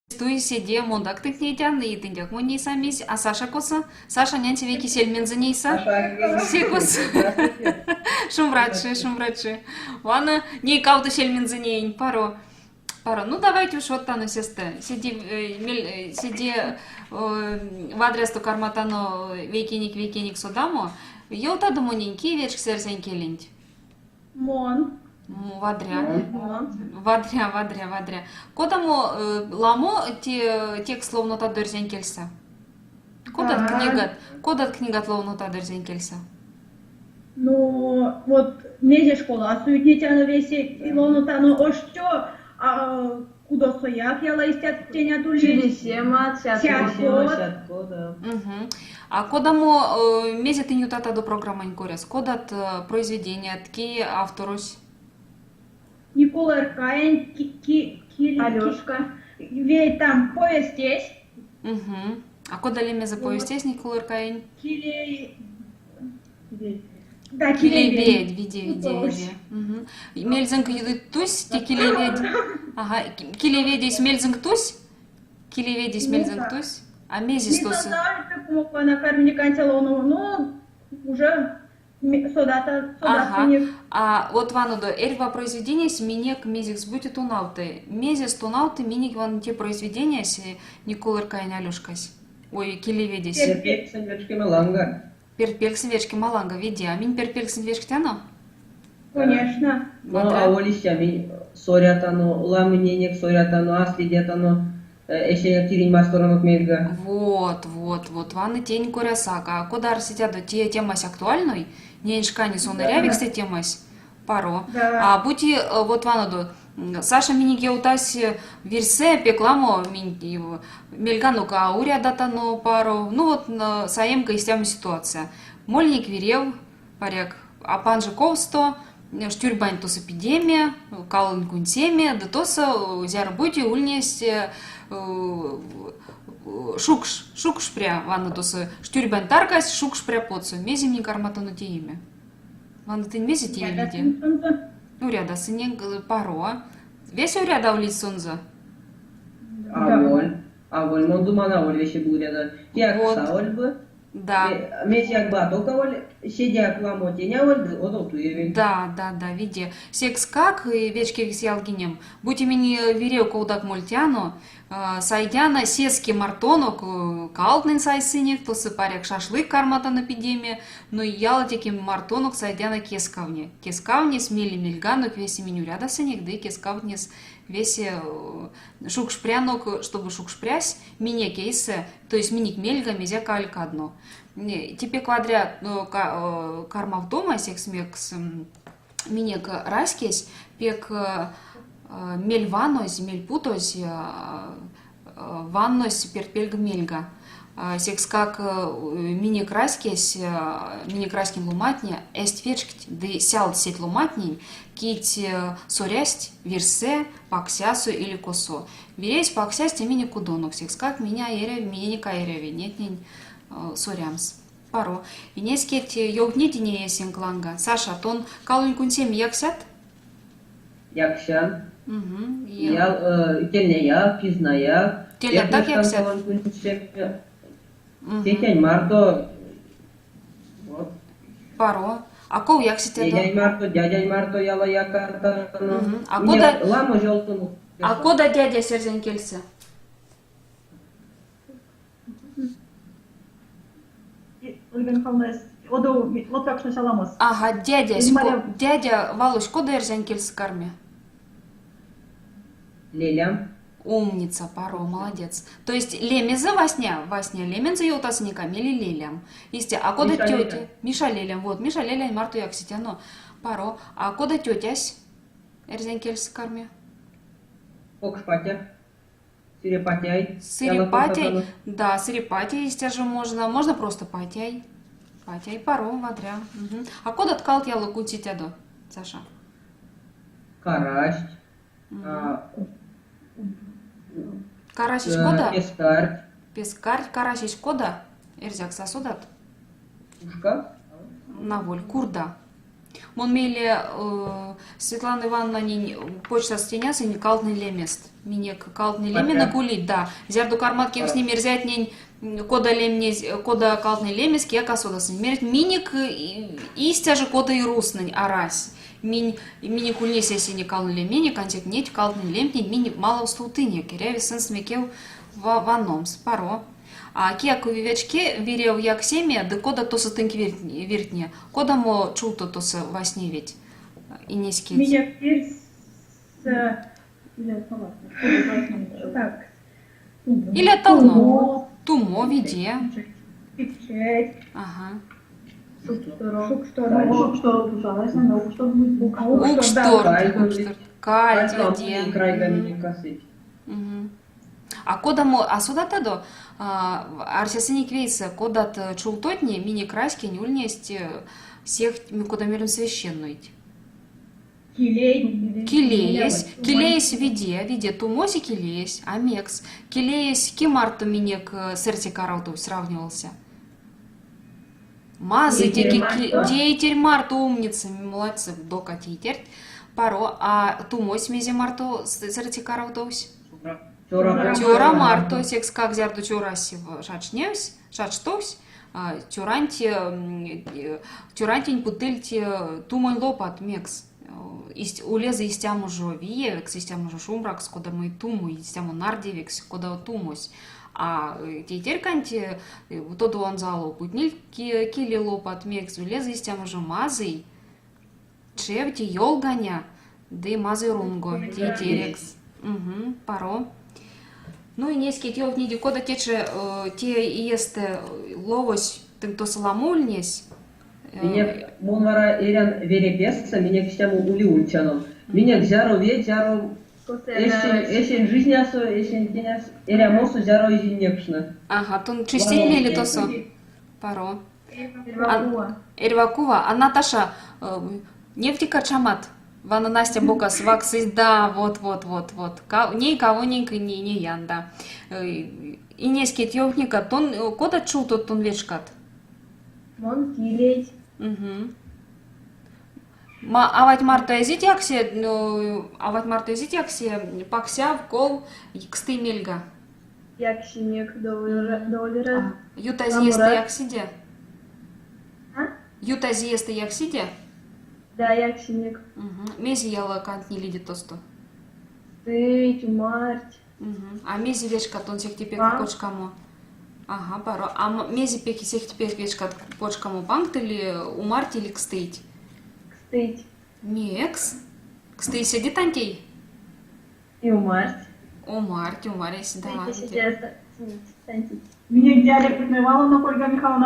Туи седе, мондак тынк нейтян, и тыньдяк монь нейсамизь. А Саша косо? Саша нянь вейке сельмензэ нейса. Се косо? Шумбрачи, шумбрачи. Вана, ней кавто сельмензэ неинь. Паро. Паро. Ну, давайте ушодтано сестэ. Седе, э, седе э, вадрясто карматано вейкенек-вейкенек содамо. Ёвтадо монень, кие вечксы эрзянь келенть? Мон. Вадря. Вадря, вадря, вадря. Кодамо э, ламо те текст ловнотадо эрзянь кельсэ? Кодат книгат, кодат книгат ловнотадо эрзянь кельсэ? Ну, вот мезе школасо ютнетяно весе и ловнотано оштё кудосояк яла истят тенят улить. Чилисема, Сятко, да. Угу. А кодамо э, мезе тынь ютатадо программань коряс? Кодат э, произведеният, ки авторось? Никола Эркаень, ки, ки, Алёшка. Ведь там повестесь. Угу. А кода лемезэ повестесь Никола Эркаень? Килей... Да, Килей ведь, виде, виде, виде. Угу. Мельзэнк тусь те килей ведь? Ага, килей ведесь мельзэнк тусь? Килей ведесь мельзэнк тусь? А мезесь тосо? Ну, уже содата, Ага. А вот ванодо, эрьва произведениясь минек мезекс бути тонавты. Мезес тонавты минек ван те произведениясь Никола Эркаень Алёшкась? Ой, килей ведесь. Пертьпельксэнь вечкема ланга. Пертьпельксэнь вечкема ланга, виде. А минь пертьпельксэнть вечктяно? Конечно. Но аволь истя минь сорятано, ламыненек сорятано, а следятано эсенек тиринь масторонок мельга. Вот, вот, вот, ваны тень корясак. А кода арсетядо, те темась актуальной? Неень шкане сон эрявикс те темась? Паро. А бути вот ванодо, Саша минек ёвтась вирьсэ пек ламо минь мельганок а урядатано паро. Ну вот саемка истямо ситуация. Мольник вирев, паряк, а панжиковсто штюрьбань тосо пидеме, калонь кунсеме, ды тосо зяро-бути ульнесь шукш, шукш пря ванна тосо штюрьбань таркась шукш пря потсо. Мезе минь карматано тееме? Ванна тынь мезе теевиде? Урядасынек паро. Весе урядавлить сонзэ? Аволь. Аволь. Мон думан, аволь весе бы уряда. Кияк Вот. саволь бы. Да. Мезеяк бы а толковоль, седеяк ламо тень аволь ды одов туевель. Да, да, да, виде. Секскак, вечкевикс ялгинем, бути минь вирев ковдак мольтяно, сайдяно сеске мартонок, калтнэнь сайсынек, тосо паряк шашлык карматано пидеме, но ялатеке мартонок сайдяно кескавне. Кескавнес мели мельганок весе минь урядасынек ды кескавтнес весе шукшпрянок, чтобы шукшпрясь минек эйсэ, то есть минек мельга мезяк алькадно. Те пек вадря кармавтома, секс мекс минек раськесь пек мельванозь, мельпутозь ваннось пертьпельга мельга. Секскак минек раськесь, минек раськень ломантне эзть вечкть ды сялдсть сеть ломантнень, кить сорясть вирьсэ, паксясо или косо. Виресь, паксясь те минек кудонок, секскак минь а эряви, миненек а эряви нетнень сорямс. Паро. Инескеть, ёвтнить инеесэнк ланга. Саша, тон калонь кунсеме яксят? Яксян. Угу. Я, тельняяк, кизнаяк. Теля так яксят? Калонь кунсеме. Тетянь марто. Вот. Паро. А ков якситядо? Дядянь марто, дядянь марто яла якатано. Угу. А кода... Ламо жолтунок. А кода дядясь эрзянь кельсэ? Ольга Михайловна, одов лоткакшнось аламос. Ага, дядясь, дядя валось кода эрзянь кельсэ карми? Лелям. Умница, паро, молодец. То есть лемезэ васня, васня лемензэ ёвтасынек, а мейле лелям. Истя, а кода тетя? Миша лелям, вот, Миша лелянь марто яксетяно. Паро. А кода тетясь эрзянь кельсэ карми? Покш патя. Сырепатяй. Сырепатяй, да, сырепатяй истя же можно. Можно просто патяй. Патяй, паро, вадря. Угу. А кодат калт яла кунсетядо, Саша? Карасть. Карасесь кода? Пескарть. Пескарть, карасесь кода? Эрзякс а содат? Ушка. Наволь, курда. Мон мейле Светлана Ивановнанень почтас тенясынь калтнэнь лемест. Минек калтнэ леменек улить, да. Зярдо кармат кевкстнеме эрзятнень, кода лемнезь, кода калтнэ лемест, кияк а содасынь. Мерить, минек истя же, кода и рустнэнь, арась. Минь, минек ульнесь эсенек калнэ леменек, ансяк неть калтнэнь лемтнень минь малав стувтынек. Эряви сынст мекев ванномс. Паро. А кияк вечки вирев яксеме, ды кода тосо тынк виртне? Кодамо чувто тосо вастневить? Инескеть. Минек вирьс так. Иля тално. Тумо, виде. Пикчеть. Ага. Шукшторо. Укштор. Укштор. Кальть, виде. Крайга минек касыть. А кодамо, а содатадо, арсесынек вейсэ, кодат чувтотне минек раськень ульнесть сех, кода меремс, священнойть? Килей. Килеесь. Килеесь виде, виде, тумось и килеесь, а мекс? Килеесь ки марто минек сэрце каравтов сравнивался? Мазый тейтерь марто умница, молодцы, дока тейтерть. Паро, а тумось мезе марто сэрце каравтовсь? Цёра марто, секскак зярдо цёрась шачневсь, шачтовсь, цёранть, цёрантень путыльть тумонь лопат, мекс? Улезэ истямо жо виевекс, истямо жо шумбракс, кодамо и тумо, истямо нардевекс, кода тумось. А тейтерьканть тодовонзо ало путнильть килей лопат, мекс улезэ истямо жо мазый, Чевте, ёлганя ды мазый рунго тейтерекс. Угу, паро. Ну инескеть ёвтниде, кода течи те иестэ ловось тынк тосо ламо ульнесь? Минек мон вара эрян Верепесэ, минек истямо ули ульцянок. Минек зяро веть, зяро эсень жизнясо, эсень теняс эрямосо зяро эзинь некшне. Ага, тон чистень мейле тосо? Паро. Эрьва кува. Эрьва кува. А Наташа, невтика чамат. Вана Настя бокас ваксызь, да, вот, вот, вот, вот. Ней кавоненька не, неян, да. Инескеть ёвтника, тон кода чувтот тон вечкат? Мон килейть. Угу. Ма, авать марто эзить яксе, ну, авать марто эзить яксе паксяв, ков, кстый мельга? Яксинек доволь раз. Ютазь иестэ яксиде? А? Ютазь иестэ яксиде? Да, яксинек. Угу. Мезе яла кандтнилиде тосто? Кстыйть, умарть. Угу. А мезе вечкат тон сехте пек кочкамо? Ага, паро. А мезе пек сехте пек вечкат кочкамо пангт или умарть или кстыйть? Кстыйть. Мекс? Кстый седе тантей? И умарть. Умарть, умаресь, да. Минек Минек диалектной валонок, Ольга Михайловна.